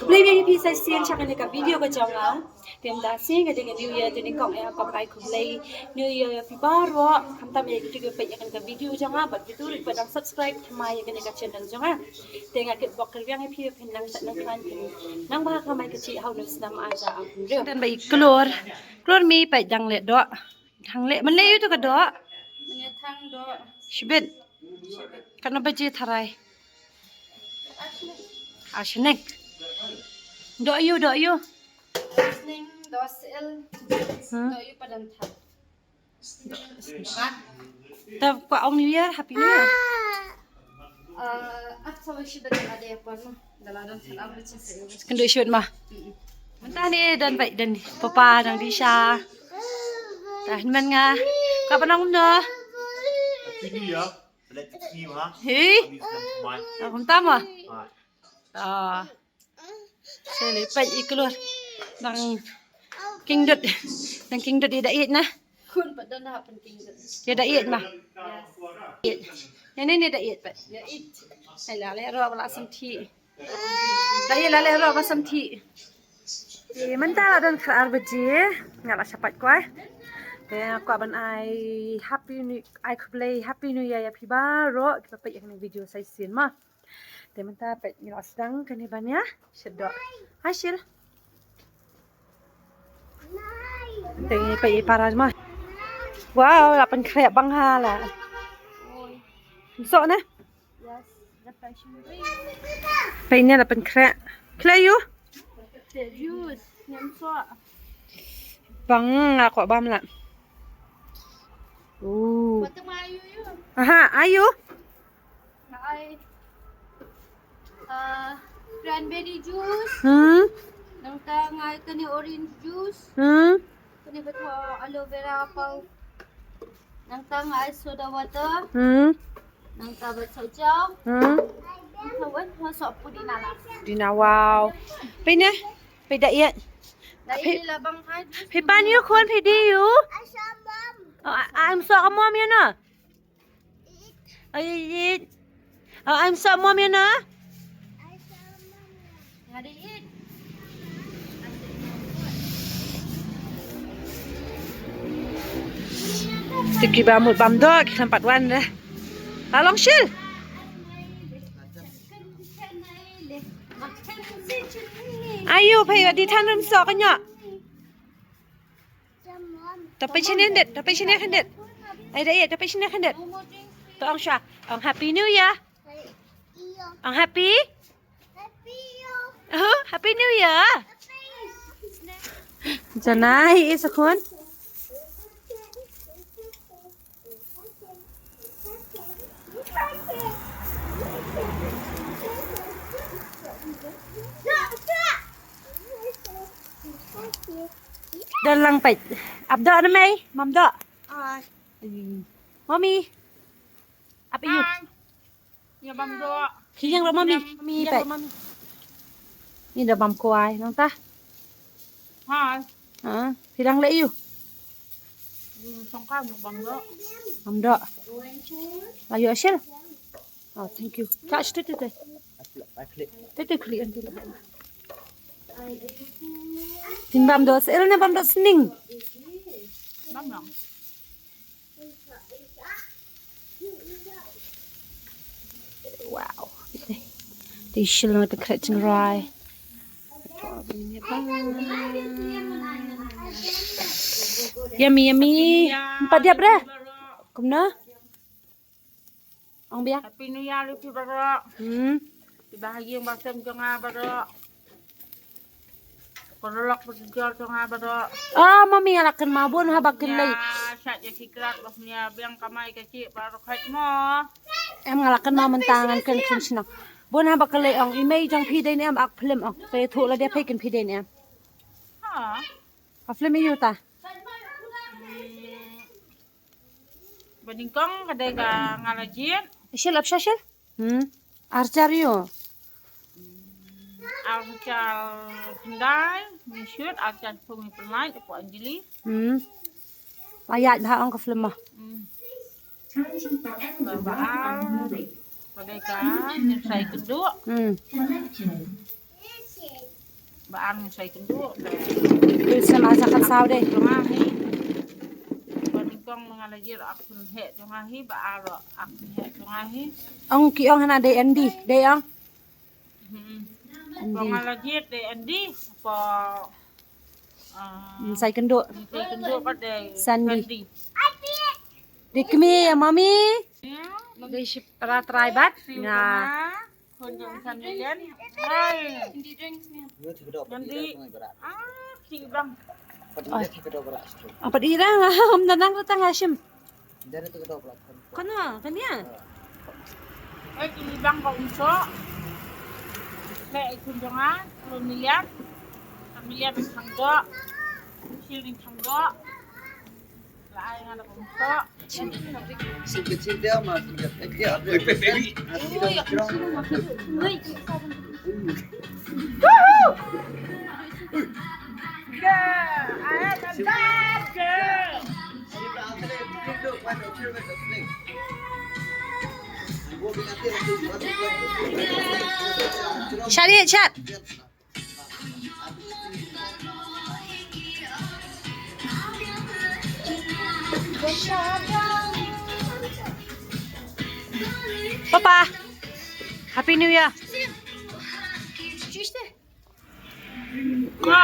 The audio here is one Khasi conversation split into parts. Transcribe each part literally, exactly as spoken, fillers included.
Khublei biang ïa phi sa shisien sha kane ka video ka jong nga. Te mynta shisien ka dei ka New Year, te nyngkong eh nga kwah ban ai khublei New Year ïa phi baroh. Khamtam ïa kito kiba peit ïa kane ka video jong nga bad kito ruh kiba dang subscribe thymmai ïa kane ka channel jong nga. Te nga kitbok kyrwiang ïa phi ba phin nang sah nang khlaiñ, phin nang bha kamai kajih ha une u snem ar hajar arphew hynriew. Dang ba i klur, klur mi peit dang leh doh. Thang leh, man leh ïa uto ka doh. Mynta thang doh. Shibit. Katno baje tharai? Ar shnong. Doh ïa u, doh ïa u. Ar shnong, doh sel. Hmm. Doh ïa u padan thang. Te kwah ong New Year, Happy New Year. Ah, ah, sa ba shi ba da la de pa no. Da la don sa la ba chi sa. Kynduh shibit ma. Mm-mm. Mynta ne don bad don papa dang dih sha. Tah, hynmen nga. Kwah ban ong kumno? Happy New Year. Let it be, ha? Hei. Kami sudah semua. Ah, kumta ma. Ah. Ah. Sha lei peit i klur. Dang kyndit. Dang kyndit ïa da ïeit na. Khun pat don ha pynkyndit. Ïa da ïeit ma. Yes. Ïeit. Ïa ne ne da ïeit pat. Ïa ïeit. Ai la leh roh ba la sam thih. Da ïeit la leh roh ba sam thih. Te mynta la don khatar baje. Nga la sha pait kwai. Te nga kwah ban ai Happy New, ai khublei Happy New Year ïa phi baroh kiba peit ïa kane video sa shisien ma. Te mynta peit ngi la sdang kane ban ïa shet doh. Hai Shil. Te ngi peit i para ma. Wow, la pynkhreh bang ha la. Soh ne? Peit ne la pynkhreh. Khlei ïa u? Bang nga kwah bam la. Ooh. Aha, ayu. Nga ai, ah, cranberry juice. Hmm. Nangta nga ai kane orange juice. Hmm. Kane ba thoh aloe vera pau. Nangta nga ai soda water. Hmm. Nangta ba soh jaw. Hmm. Nangta wan ha soh pudina la. Pudina, wow. Peit ne? Peit da ïeit. Da ïeit la bang hai. Peit pan ïa u khun, peit da ïeit. Oh, ai, ai, soh ka mom ïa no. Ai, ai, ai. Oh, ai, soh mom ïa no. Te kiba mut bam doh ki khlem pat wan de. Ka long Shil. Ayu, peit ïa di than rem soh ka ñiah. To peit shane khyndiat, to peit shane khyndiat. Ai da ïeit, to peit shane khyndiat. To ong shuwa, ong Happy New Year. Ong Happy. Oh, Happy New Year. Janai, i sa khun. Don lang peit. Ap doh na mei, mam doh. Ai. Mommy. Ap ïa u. Ai. Ïa bam doh. Phi ïeng ruh mommy. Ïeng, phi ïeng peit ruh mommy. Ni da bam kwai nangta. Hai. Ha, phi dang leh ïa u. Ïa song ka bam doh. Bam doh. Ayu Ashil. Oh, thank you. Touch tu tu tu. Tu tu klik tu. Tin bam doh sel ne bam doh sning. Bam doh. Wow. Te Shil nga te khreh chynrai. Yummy, yummy. Pat diap re. Kumno? Ong biang. Happy New Year ïa phi baroh. Hmm. Kiba ha ïing ba sem jong nga baroh. Paralok parajor jong nga baroh. Ah, mami, nga la kynmaw bun haba kynlei. Ïa, shait ïa ki krak ba ïa biang kamai ka chih baroh khat mo. Em, nga la kynmaw mynta ngan kren kren shnong. Bun haba kynlei ong i mei jong phi dei ne em, ak phlim ong. Te thuh la dei phi kin phi dei ne em. Ha. Ka phlim ïa u ta. Hmm. Ba nyngkong ka dei ka nga la jied. Shil ap sha shil. Hmm. Archar ïa u. Archar khyndai, mi shut, archar pung mi pynlait, po Anjali. Hmm. Ayat bha ong ka phlim ma. Hmm. Ba ar, ka dei ka, ni sai kynduh. Hmm. Ba ar ngin sa ïakynduh. Phi sa ma sa khat saw de. Jong nga hi. Ba nyngkong nga la jied ak khun heh jong nga hi, ba ar ak khun heh jong nga hi. Ong ki ong hana de Andy, de ong. Hmm. Andy. Ba nga la jied de Andy, ba, ah, ngin sa ïakynduh. Ngin sa ïakynduh ba de Sandy. Sandy. De kmie ïa mami. Ya. De ship ra trai bat. Nga. Khun jong San Million. Hai. Ngan dih. Ah, ki bang. Oi. Apa di rang? Am nanang datang Hashim. Kono, kan ïa. Eh, ki bang ko umso. Me ai khun jong nga, San Million. San Million ni thang do. Sil ni thang do. Shut it, shut. Papa, Happy New Year. Ka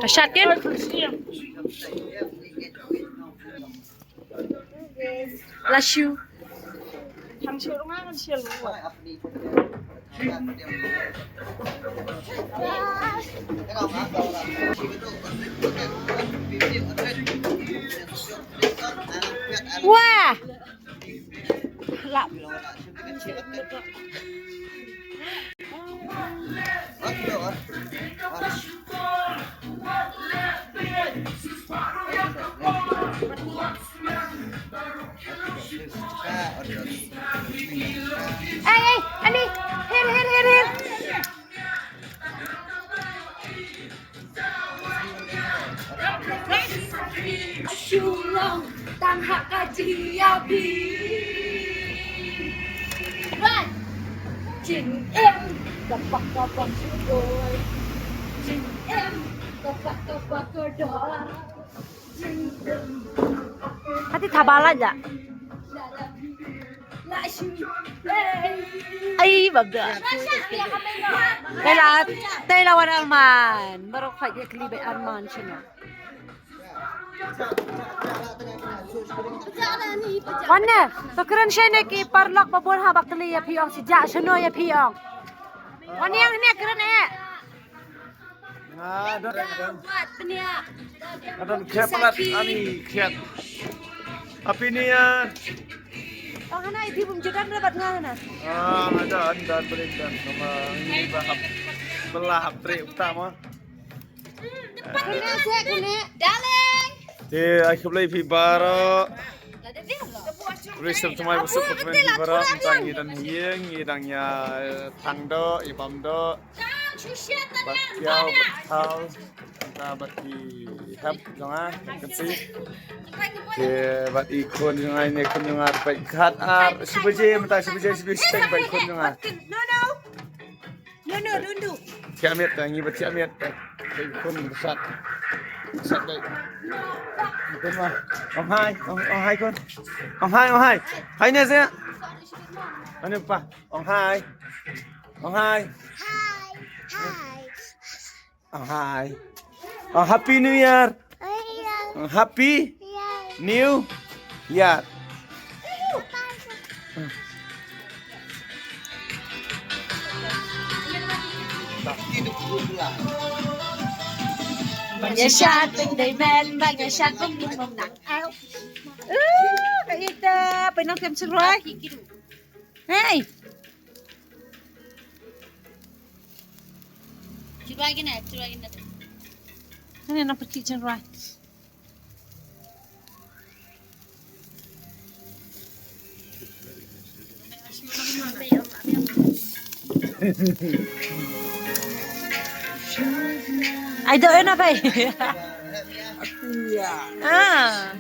shut kan? Lashu. Wah. Lap. Ei, ei, Ani, hir, hir, hir, hir. Shu long tang ha ka jia phi. Run. Jing em ka bak ka bak shu doi. Jing em ka bak ka bak ka doi. Jing em. Hati thabala ja. Ai, babda. Tela, tela wan Arman. Baroh khat ïa kylli ba Arman shano. Wan ne, to kren shane ki paralok ba bun ha ba kylli ïa phi ong shi ja shano ïa phi ong. Wan ïa ne kren eh. Nga don, nga don khep lat ani khep. Happy New Year. Oh, hana iti bum judan rabat nga hana. Ah, nga don, don balik don. Nama ini bahap belah hap trip utama. Kena sek kena. Darling. Te ai khublei phi baroh. Khublei shibun thymmai ba suk pynmen phi baroh, mynta ngi don ha ïing, ngi dang ïa, eh, thang doh, ïa bam doh. Bad ïa, bad thaw, mynta bad ki hep jong nga, kan si. Te bad i khun jong nga, ine khun jong nga, bad khat ar, shi baje, mynta shi baje, shi baje, shi baje, bad khun jong nga. No, no. No, no, don't do. Thiah miet, ngi ba thiah miet. Dei khun sat. Sat dei. Khun ma. Ong hai, ong, ong hai khun. Ong hai, ong hai. Hai ne se. Ane pa. Ong hai. Ong hai. Hai. Hai. Ong hai. Ong Happy New Year. Ong Happy New Year. Ba nga shad pyndonkam, ba nga shad pyndonkam nang. Au. Uh, ka ita, pyndonkam syroi. Hey. Syroi kine, syroi kine. Kane nang pyrkhi syroi. Ai doh ena bai. Ah.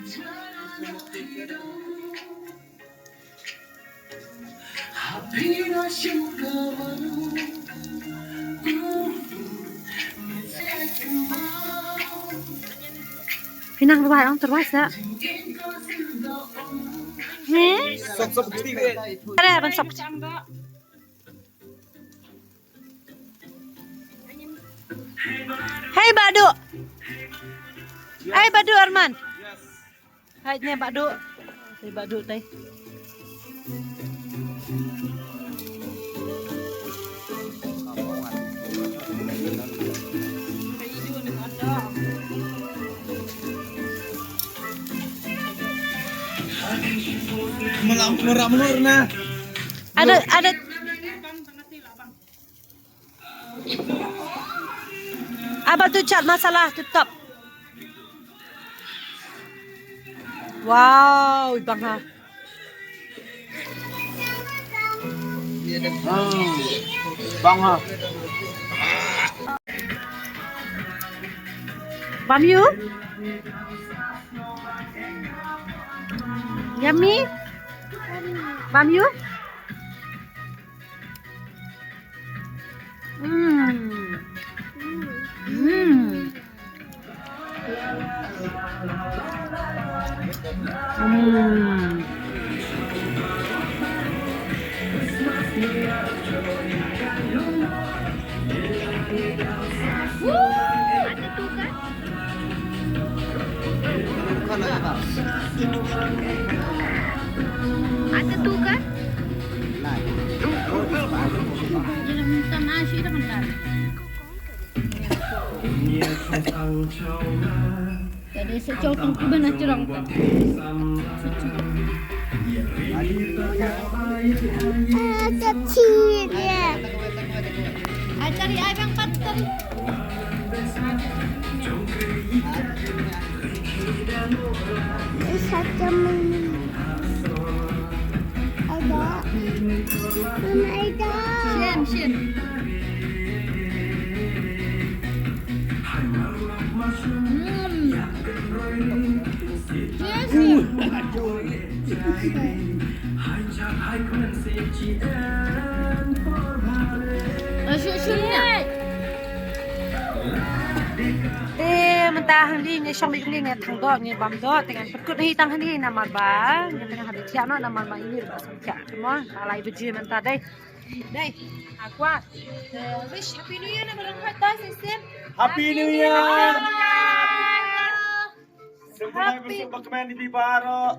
Phi nang rwai, ong to rwai sa. Hmm? Sok, sok, piti, eh. Ada, ban sok. Hey, Badu. Hey, Badu Arman. Hai, ne Badu. Hai, Badu tai. Malam murah melur na. Ada, ada. Aba tu chaat masala tip top. Wow, bang ha. Hmm, bang ha. Bam yu? Yummy? Bam yu? Hmm. Hmm. Hmm. Jadi sejauh pengkuban aja orang. Ah, kecil ya. Ai, cari ai bang pat, cari. Satu menit. Ada. Mama, ada. Shin, shin. Hmm. Yes, yes. Te mynta hangne ngi shong beit, ngi thang doh, ngi bam doh, te ngan pynkut hi tang hangne namar ba ngi tang hap thiah noh namar ba ine ruh ba sngewthuh mo. Lai baje mynta dei. Dei. Akwa. Wish Happy New Year na ba long khat ta shisien. Happy New Year. Sngewbha ba suk ba kmen ïa phi baroh.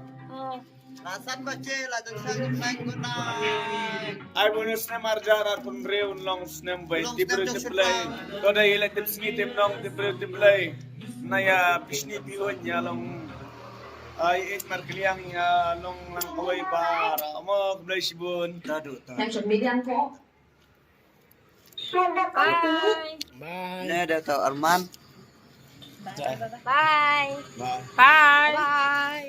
La san baje la jong sang jong sang. Good night. Ai ba u snem arhajar arphew hynriew un long snem ba tip briew tip Blei. To dei ïa la tip sngi tip nong tip briew tip Blei. Na ïa pishni pi un ïa long. Ai it markliang ïa long lang kawei baroh. Mo khublei shibun. Tadu tadu. Bye. Bye. Ne da to Arman. Bye. Bye. Bye. Bye.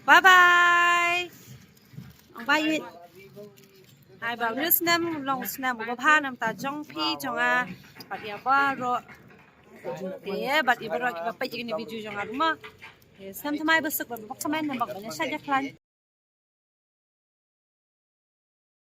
Bye bye. Bye. Ai ba u snem long snem uba bha namar ta jong phi jong nga. Bad ïa baroh. Te bad ïa baroh kiba peit ïa kane video jong nga ruh mo. Te snem thymmai ba suk bad ba bok samen namar ba ngi shah ïa khlaiñ.